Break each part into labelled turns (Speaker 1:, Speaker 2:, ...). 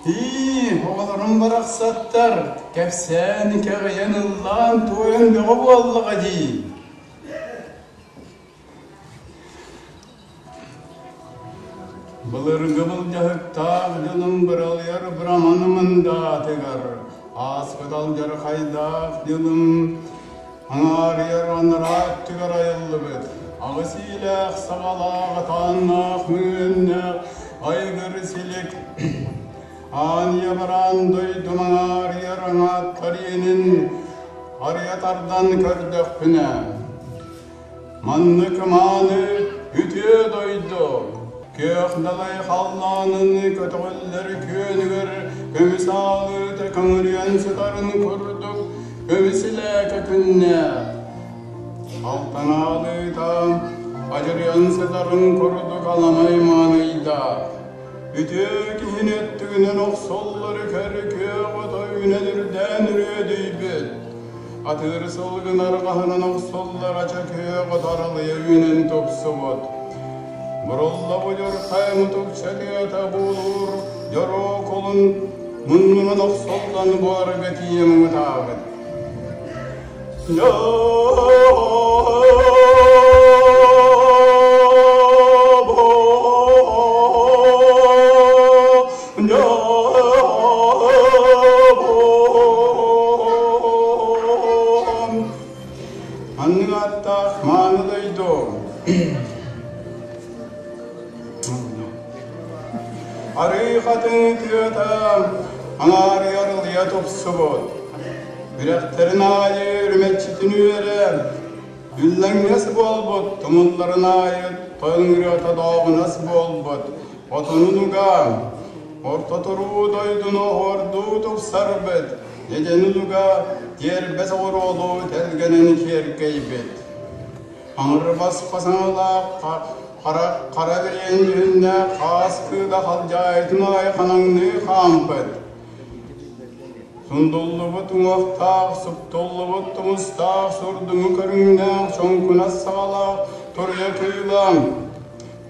Speaker 1: Ии, оҕолорум барахсаттар, кэпсээн, кэҕийэн, ыллаан-туойан бөҕө буоллаҕа дии. Былыргы былдьаһыктаах дьонум быралыйар быраманы мындаатыгар, ааспыт алдьархайдаах дьылым аҥаарыйар анараа өттүгэр айыллыбыт, аҕыс иилээх саҕалаах атааннаах мөҥүөннээх айгыр силик аан ийэ бараан дойдум аҥаарыйар аҥааттар иэнин арыйа тардан көрдөхпүнэ, Маннык мааны үтүө дойду күөх далай халлаанын көтөҕүллэр күөнүгэр көмүс аалыыта көҥүрүйэн сытарын курдук көмүс илээкэ күннээх алтан аалыыта адьырыйан сытарын курдук аламай мааныйдаах үтүө киһини өттүгүнэн охсоллор көр күөх ото үүнэн үрдээн үрүөдүйбүт Атыыр сылгын арҕаһынан охсуллар ача күөх от аралыйа үүнэн тупсубут. Бурулла будьурхай мутукча тыата буулуур дьоруо кулун муннунан охсуллан буорга тиийэ муҥутаабыт. Маннык ааттаах мааны дойду Арыы хатыҥ тыата аҥаарыйа арылыйа тупсубут. Үрэхтэрин аайы үрүмэччитин үөрэ, Үллэҥнэс буолбут тумулларын аайы тойон ырыата дооҕунас буолбут. Отонун уга Орто туруу дойдуну оһуордуу тупсарбыт, дьэдьэнин уга тиэрбэс оҕуруолуу тэлгэнэн киэркэйбит. Аҥырбас хасаҥалаах хара, хара бириэн дьүһүннээх хаас кыыла халдьаайытын аайы ханаҥныы хаампыт. Сундуллубут уҥуохтаах, суптуллубут тумустаах, сурдуҥу көрүҥнээх, чоҥкунас саҕалаах туруйа кыыла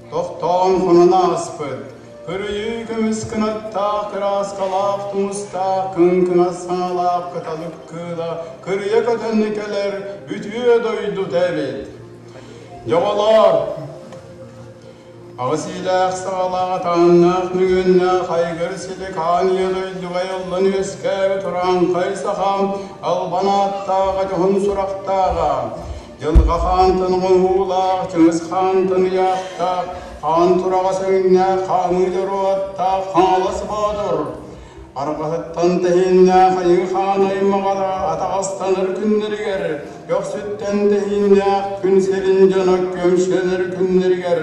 Speaker 1: тохтоон хонон ааспыт. Кырыйыы көмүс кынаттаах, кырааскалаах тумустаах, кыҥкынас саҥалаах кыталык кыыла кырыйа көтөн кэлэр үтүө дойдута эбит. Дьоҕолоор, аҕыс иилээх саҕалаах атааннаах нүгүннээх айгыр силик аан ийэ дойдуга айыллан үөскээбит урааҥхай сахам албан ааттааҕа дьоһун сурахтааҕа Дьылҕа хаантан оҥоһуулаах, Чыҥыс хаантан ыйаахтаах, хаан тураҕас өҥнөөх, хаамыы дьоруоттаах Хаҥалас Боотур арҕаһыттан тэһииннээх Айыы Хаан аймаҕара атаҕастанар күннэригэр, көхсүттэн тэһииннээх күн сирин дьоно көмсүөнэр күннэригэр,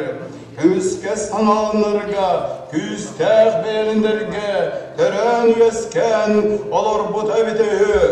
Speaker 1: көмүскэс санааланарга, күүстээх бэйэлэнэргэ төрөөн-үөскээн олорбута эбитэ үһү.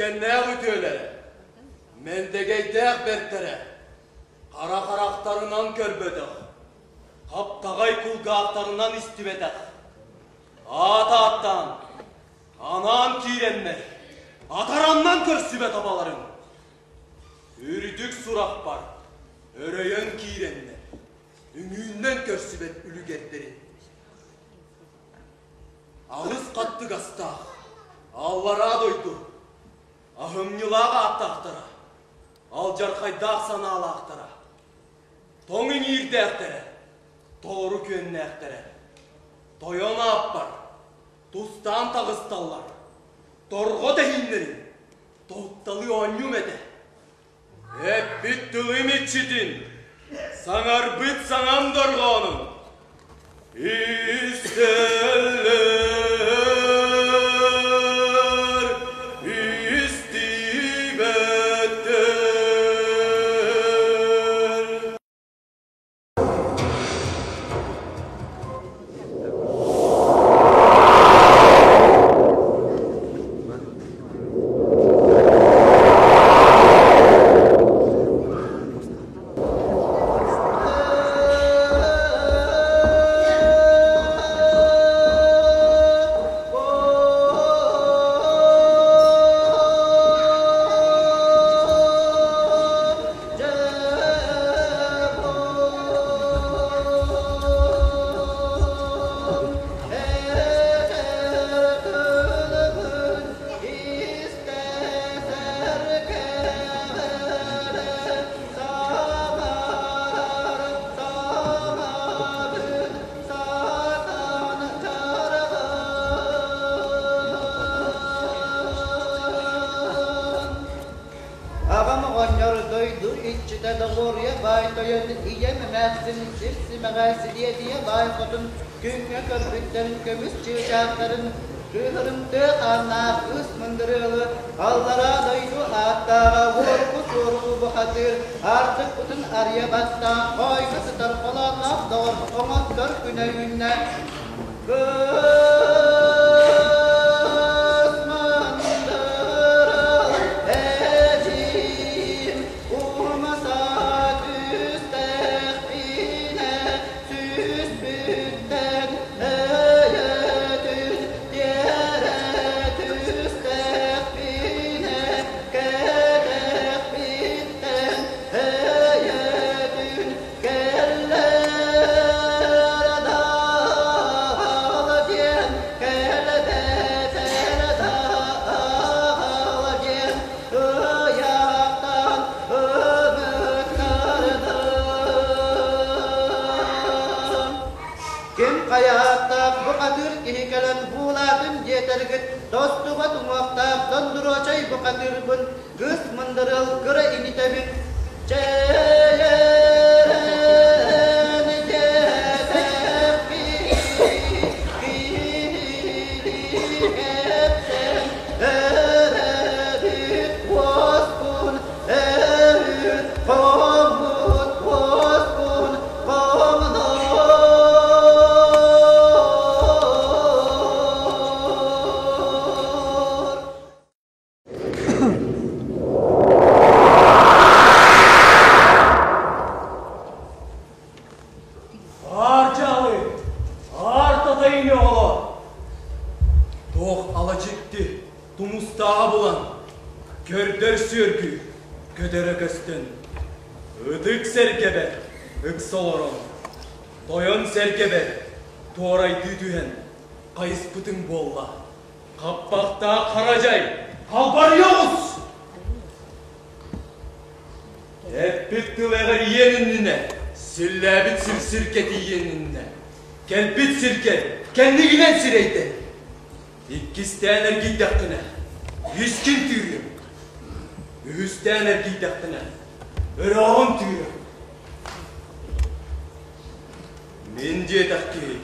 Speaker 2: Үлүскэннээх үтүөлэрэ, мэндэгэйдээх бэртэрэ, хара харахтарынан көрбөтөх, хаптаҕай кулгаахтарынан истибэтэх, аат ааттаан, анаан киирэннэр, атараннан көрсүбэт абаларын, үрдүк сурахпар өрөйөн киирэннэр, үҥүүннэн көрсүбэт үлүгэрдэрин Аҕыс хаттыгастаах, аллараа дойду аһымньылаах ааттаахтара, алдьархайдаах санаалаахтара, тоҥ иҥиирдээхтэрэ, толору күөннээхтэрэ, тойон ааппар тустаан таҕысталлар, торҕо тэһииннэрин тоһутталыы оонньуум этэ. Эппит тылым иччитин, саҥарбыт саҥам дорҕоонун истэллэр, истибэттэр.
Speaker 3: Аҕам оҕонньор дойду иччитэ Доҕуоруйа баай тойон ийэм эмээхсин сир симэҕэ сириэдийэ баай хотун күҥҥэ көрбүттэрин көмүс чыычаахтарын кыыһырымтыа хааннаах кыыс мындырыалы аллараа дойду ааттааҕа уорку суорку бухатыыр аартыкпытын арыйа бастаан хоойго сытар холоонноох доҕор оҥостор күнэ үүннэ. Ким хайааттаах бухатыыр киһи кэлэн буулаатын диэтэргит, тостубат уҥуохтаах дондуруочай бухатыырбын Кыыс мындырыл кыра инитэбин Чэйэрэн диэтэхпин киһилиһэпсэн өрөбүт уоспун өрүт хоммут уоспун хоҥнор.
Speaker 2: Аар дьаалы, аар татайын оҕолор! Туох ала дьикти тумустааҕа булан, көрдөр сүөргү көтөрө көстөн, ытык сэргэбэр ыкса олорон, тойон сэргэбэр туорайдыы түһэн хайыспытыҥ буолла. Хаппахтаах хара дьай, халбарыйа оҕус! Эппит тыл эҕэрийиэн иннинэ, силлээбит сир-сиргэ тиийиэн иннинэ, кэлбит сиргэ кэннигинэн сирэйдэн, иккистээн эргийдэххинэ, үскин тыырыам, үһүстээн эргийдэххинэ, өрөҕүн тыырыам. Мин диэтэх киһи,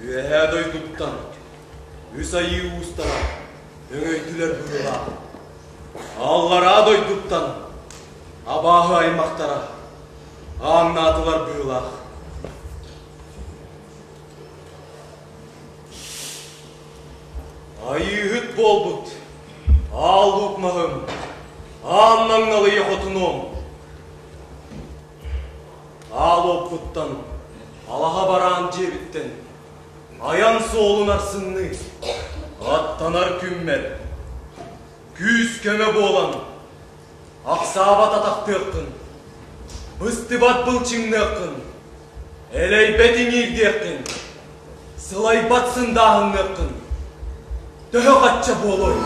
Speaker 2: Үөһээ дойдуттан үс айыы уустара өҥөйдүлэр быһыылаах. Аллараа дойдуттан абааһы аймахтара ааҥнаатылар быһыылаах. Айыыһыт буолбут. Аал луук маһым, аан маҥналыйа хотунуом. Аал уоппуттан, алаһа бараан дьиэбиттэн, айан суолун арсынныы, аттанар күммэр, күүс-көмө буолан, ахсаабат атахтыаххын, быстыбат былчыҥныаххын, элэйбэт иҥиирдиэххин, сылайбат сындааһынныаххын, төһө хачча буолуой?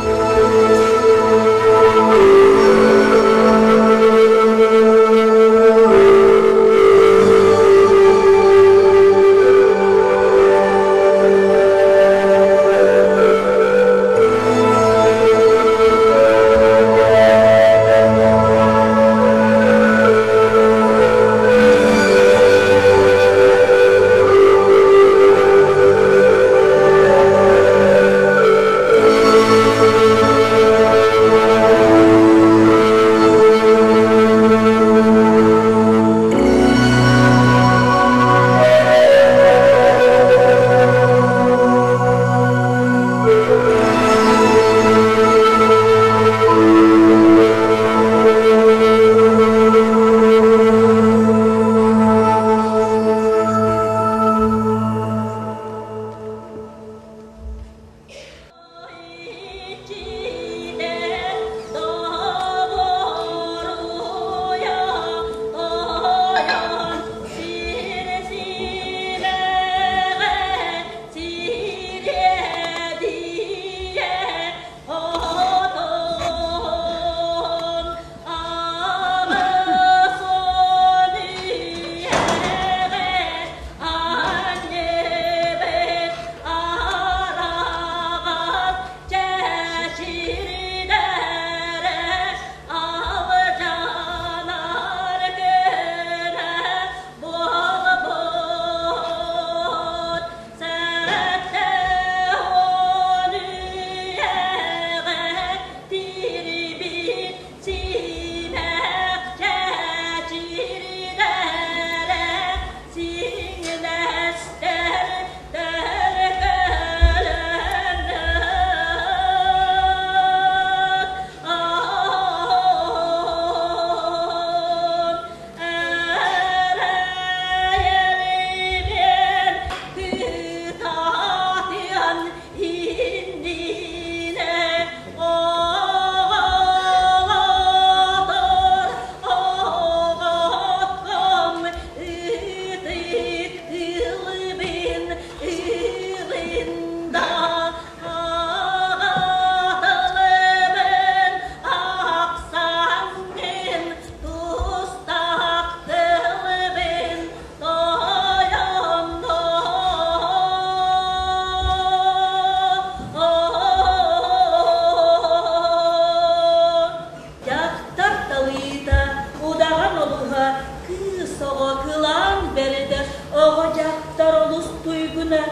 Speaker 4: Дьахтар талыыта, удаҕан олуһа, кыыс оҕо кылаан бэрдэ, оҕо дьахтар олус туйгуна,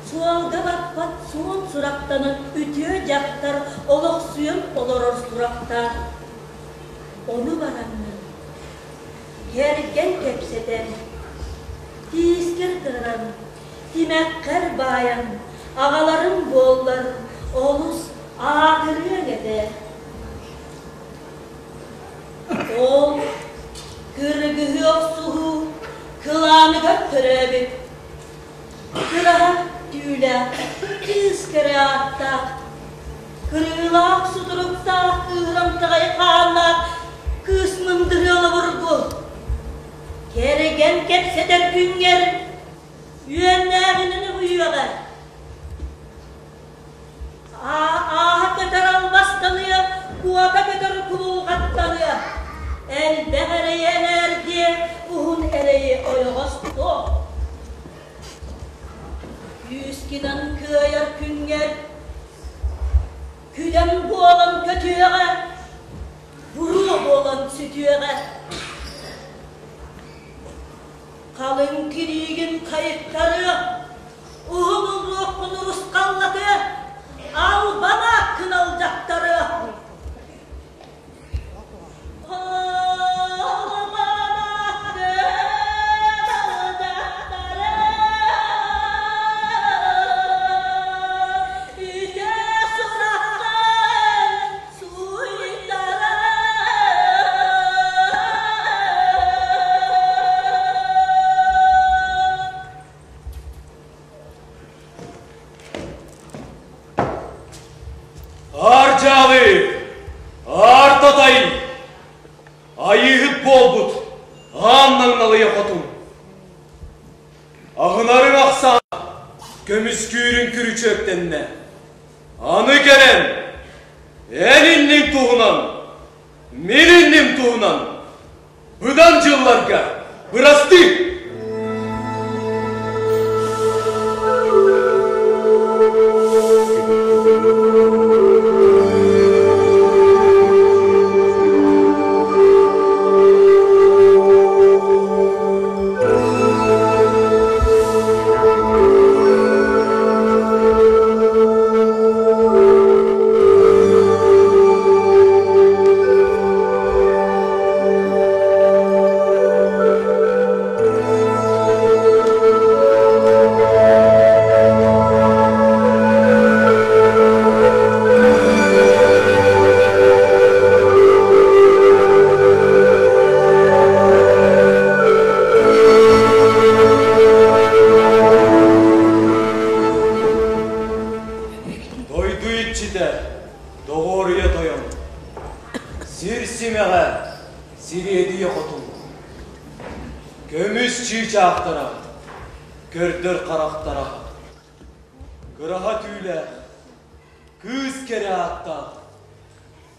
Speaker 4: суолга баппат суон сурахтанан үтүө дьахтар олохсуйан олорор сурахтаах. Ону бараҥҥын, кэргэн кэпсэтэн, тиискэр тыгыран, тимэххэр баайан, аҕаларым буоллар олус аатырыаҥ этэ. Ол кыргыһы охсуһуу кылааныгар төрөөбүт кыраһа түүлээх кыыс кэрэ ааттаах, кырыылаах сутуруктаах кыыһырамтаҕай хааннаах кыыс мындырыала бургу кэргэн кэпсэтэр күҥҥэр үөннээҕинэн уһуйуоҕа Ааһа көтөр албастаныа, куота көтөр кулуулҕаттаныа, элбэх эрэйи энээрдиэ, уһун эрэйи ойоҕостуо. Күүскүнэн кыайар күҥҥэр күдэн буолан көтүөҕэ, буруо буолан сүтүөҕэ. Халыҥ кириигин хайыттарыа, уһун уруоккун урусхаллатыа, албан ааккын алдьаттарыа. Албан ааккын алдьаттарыа, үтүө сураххын.
Speaker 2: күчүөктэннэ. Аны кэлэн, эн инниҥ туһунан, мин инним туһунан быдан дьылларга бырастыы! Дойду иччитэ, доҕуоруйа тойон, сир симэҕэ, сириэдийэ хотун, көмүс чыычаахтара, көрдөр харахтара, кыраһа түүлээх, кыыс кэрэ ааттаах,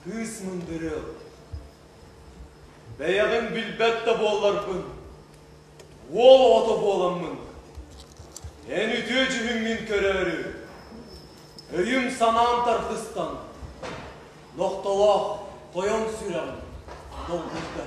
Speaker 2: кыыс мындырыал. Бэйэҕин билбэт да буолларбын, уол оҕото буоламмын, эн үтүө дьүһүҥҥүн көрөөрү, өйүм-санаам тардыстан, нохтолоох тойон сүрэҕим долгуйда.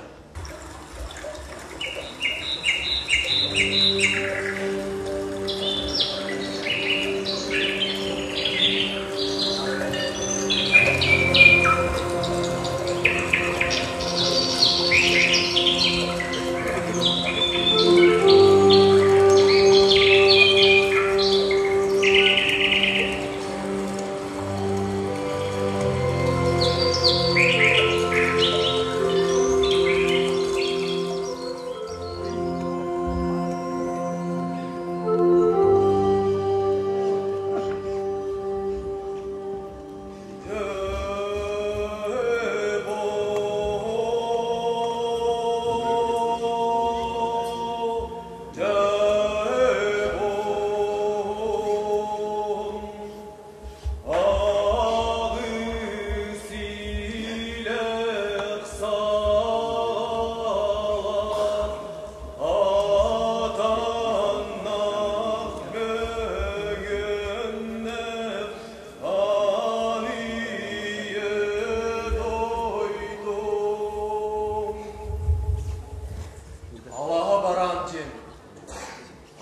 Speaker 2: Алаһа бараан диэн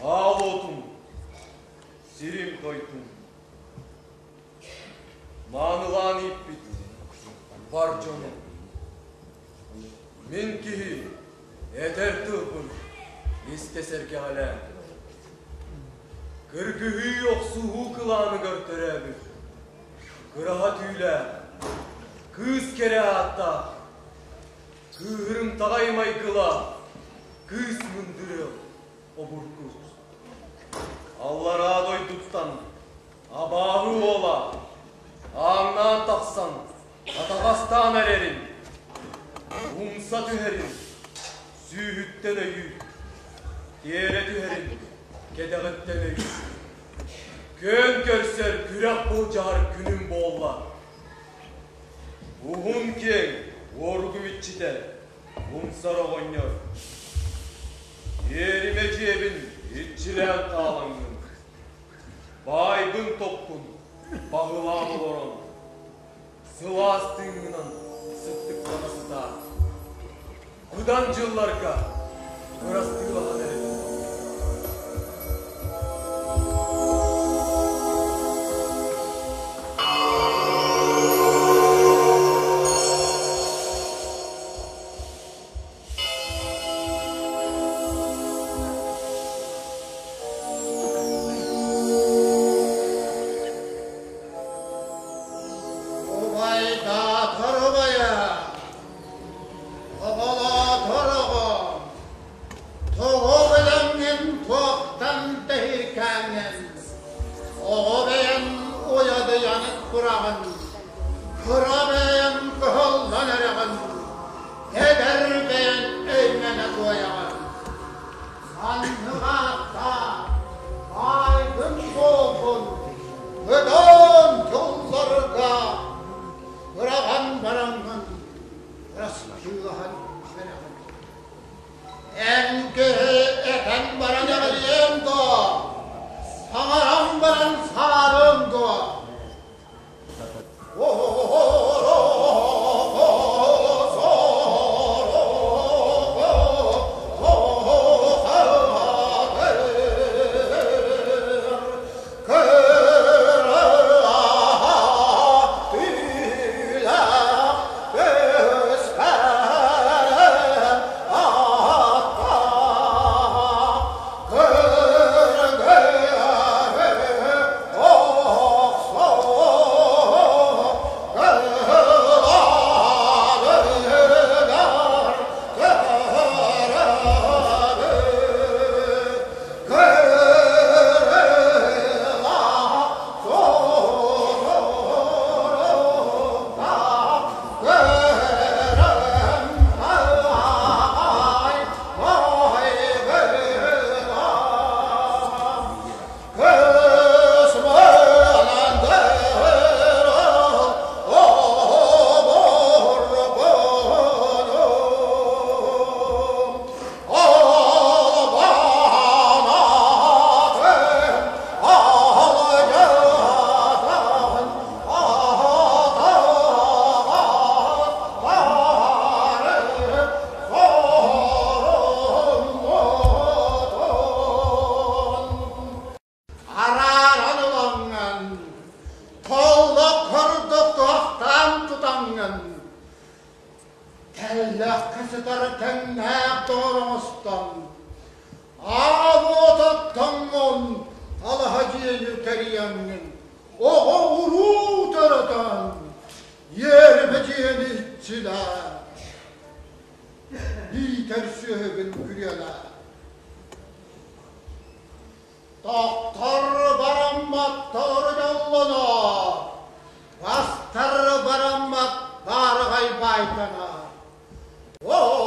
Speaker 2: аал уотум, сирим дойдум. Маанылаан ииппит бар дьонум. Мин киһи этэр тылбын истэ сэргэҕэлээн, кыргыһыы охсуһуу кылааныгар төрөөбүт кыраһа түүлээх, кыыс кэрэ ааттаах, кыыһырымтаҕай майгылаах кыыс мындырыал обургу. Аллараа дойдуттан абааһы уола ааҥнаан тахсан атаҕастаан эрэрин, умса түһэрин, сүүһүттэн өйүүр, тиэрэ түһэрин кэтэҕиттэн өйүүр. Күөн көрсөр күрэх былдьаһар күнүм буолла. Уһун киэҥ уоругум иччитэ умсар оҕонньор. Иэримэ дьиэбин иччилээн хаалаҥҥын, баайбын топпун баһылаан олорон, сылаас тыыҥҥынан сыттыктана сытаар. Быдан дьылларга бырастыылаһан эрэбин.
Speaker 3: Убайдаатар убайа, оҕолоотор оҕо, тоҕо билэҥҥин туохтан тэһииркээҥҥин, оҕо бэйэҥ уйадыйан тураҕын, кыра бэйэҥ кыһыллан эрэҕин, эдэр бэйэҥ өймөнө туойаҕын. Маннык ааттаах, баайгын-суолгун,
Speaker 5: Аҥҥын Тэллэххэ сытар тэҥнээх доҕор оҥостон, аал уот оттоҥҥун, алаһа дьиэни тэрийэҥҥин, оҕо-уруу төрөтөн, иэримэ дьиэни иччилээн, иитэр сүөһүгүн күрүөлээн. Тохтор барамматтар дьоллоно, бастар бараммат баараҕай баайдана. Ой,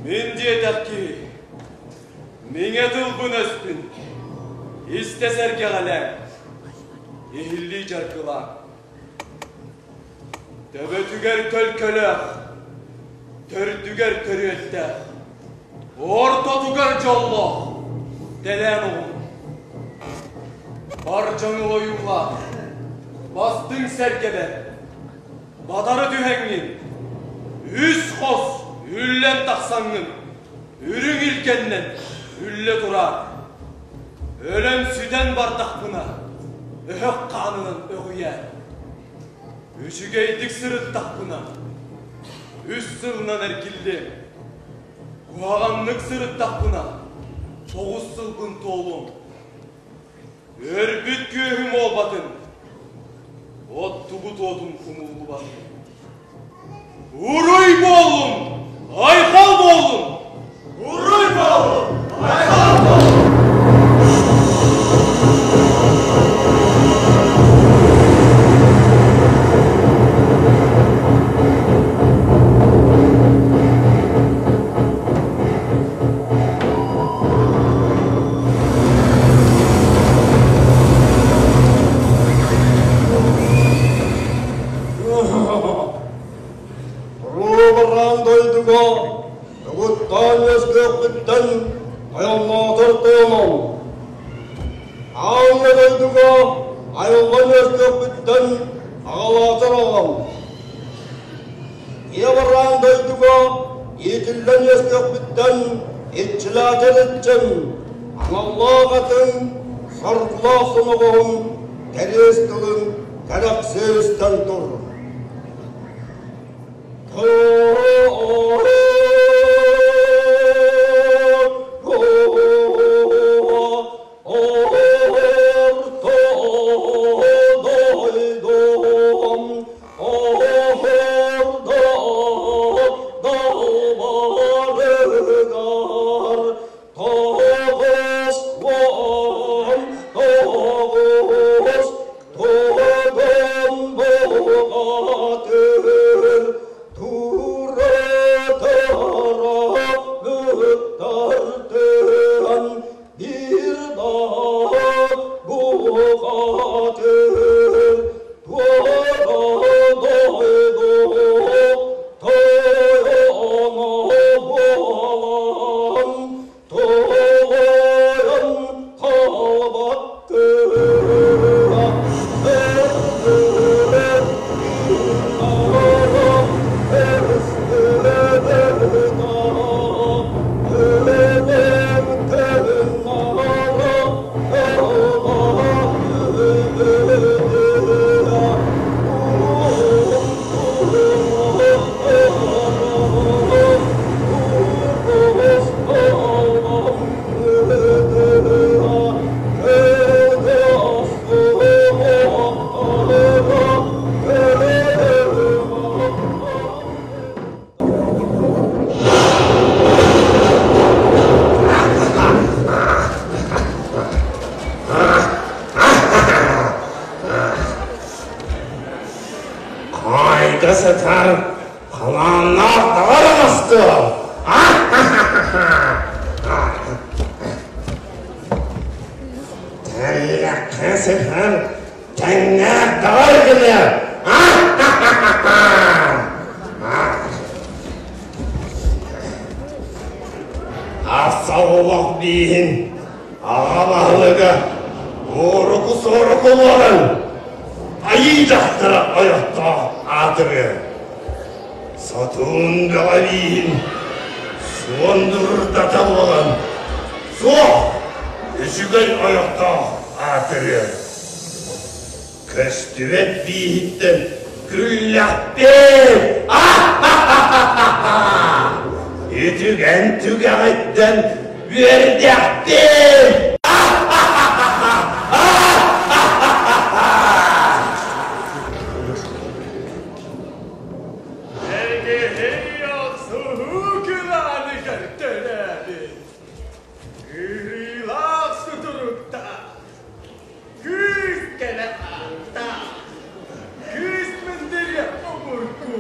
Speaker 2: Мин диэтэх киһи, миҥэ тылбын өспүн, истэ сэргэҕэлээн, иһиллии дьаргылаан. Төбөтүгэр төлкөлөөх, төрдүгэр төрүөттээх, ортотугар дьоллоох дэлээн оҕун. Бар дьону ойуулаах, бастыҥ сэргэбэр, батары түһэҥҥин, үс хос үллэн тахсаҥҥын, үрүҥ илгэннэн үллэ тураар. Өлөн-сүтэн бардахпына, өһөх хаанынан өҕүйээр. Үчүгэйдик сырыттахпына, үс сылынан эргиллиэм. Куһаҕаннык сырыттахпына, 9 сылбын туолуом. Өрбүт күөһүм уолбатын, оттубут уотум умуллубатын. Уруй буоллун! Айхал буоллун! Уруй буоллун! Айхал буоллун!
Speaker 1: Туруубарраан дойдуга тугуттаан үөскүөхпүттэн тойонноотор тойонум. Аанна дойдуга Айылҕан үөскүөхпүттэн аҕалаатар аҕам. Ийэ бараан дойдуга иитиллэн үөскүөхпүттэн иччилээтэр иччим, аналлаах атын, соргулаах соноҕоһум кэриэс тылын кэрэхсии истэн тур.
Speaker 6: Хайда сытар халааннаах даҕар оҥостуо! Тэллэххэ сытар тэҥнээх даҕар гыныа! Аса олох бииһин аҕа баһылыга уоруку-суоруку буолан айыы дьахтара ойохтоох аатырыа. Сотуун бөҕө бииһин суон дурдата буолан суох үчүгэй ойохтоох аатырыа. Көстүбэт бииһиттэн күллэхпин! Үтүгэн түгэҕиттэн үөрдэхпин!
Speaker 2: Эгэһэй охсуһуу кылааныгар төрөөбүт, кырыылаах сутуруктаах Кыыс кэлэ ааттаах, кыыс мындыры обургу,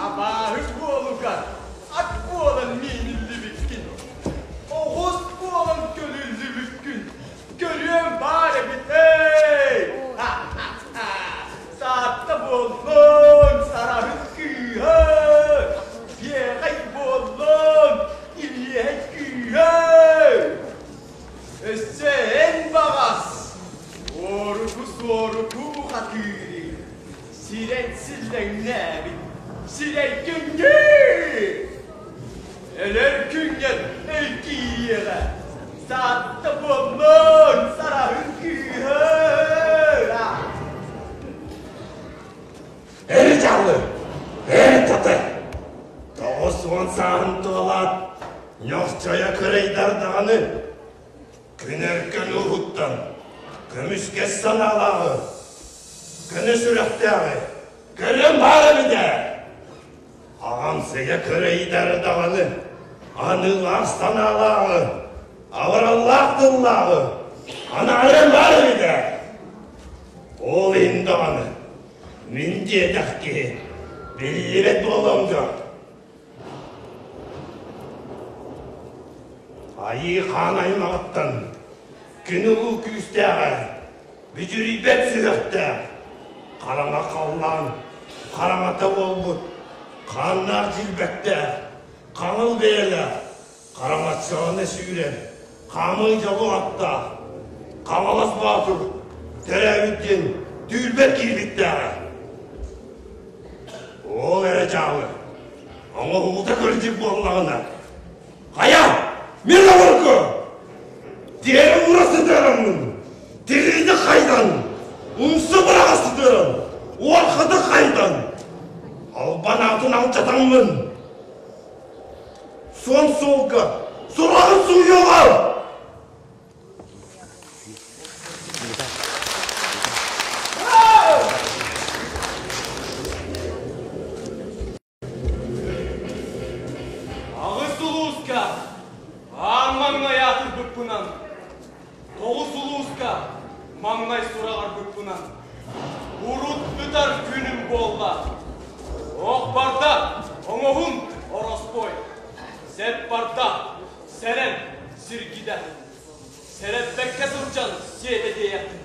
Speaker 2: абааһы буолугар ат буолан мииниллибиккин, оҕус буолан көлүллүбүккүн көрүөм баар эбит эй! Саатта буоллун, сараһыт кыыһа, биэҕэй буоллун, илиэһэй кыыһа! Өссө эн баҕас уоруку-суоруку бухатыыры сирэн силлэҥнээбит сирэй күҥҥү! Өлөр күҥҥэр өй киириэҕэ, саатта буоллун сараһын кыыһа!
Speaker 6: Эр дьаллы, эр татай, 90 сааһын туолаат, Ньохчойо кырайдар даҕаны, күн-өркөн уһуттан, көмүскэс санаалааҕы, көнө сүрэхтээҕи көрөн баар эбит ээ. Аҕам сыйа кырайдар даҕаны, аныылаах санаалааҕы, абыраллаах тыллааҕы анааран баар эбит ээ. Ол иһин даҕаны, мин диэтэх киһи, биллибэт буолуом дуо? Айыы хаан аймаҕыттан күн улуу күүстээҕэ, бүдүрүйбэт сүһүөхтээх, хараҥа халлаан хараҥата буолбут, хааннаах дьилбэктээх, хаҥыл бэйэлээх, хараҥаччыҕаны сүүрэн, хаамыы дьолу аттаах, Хаҥалас Боотур. Төрөөбүт диэн түүлбэр киирбиттээҕэ. Ол эрэ дьаалы, оҥоһуута кырдьык буоллаҕына, хайа, мин обургу! Тиэрэ уура сытыараммын, тириини хайдан, умса быраҕа сытыаран, уорхаты хайдан, албан аатын алдьатаммын, суон суолга сураҕын сууйуоҕа!
Speaker 2: Аҕыс улууска аан маҥнай аатырбыппынан, тоҕус улууска маҥнай сураҕарбыппынан урут ытар күнүм буолла. Ох барда, оҥоһун ороспуой, сэп барда, Сэрэн, сиргидэ. Сэрэппэккэ сылдьан сиэтэ диэйэххин.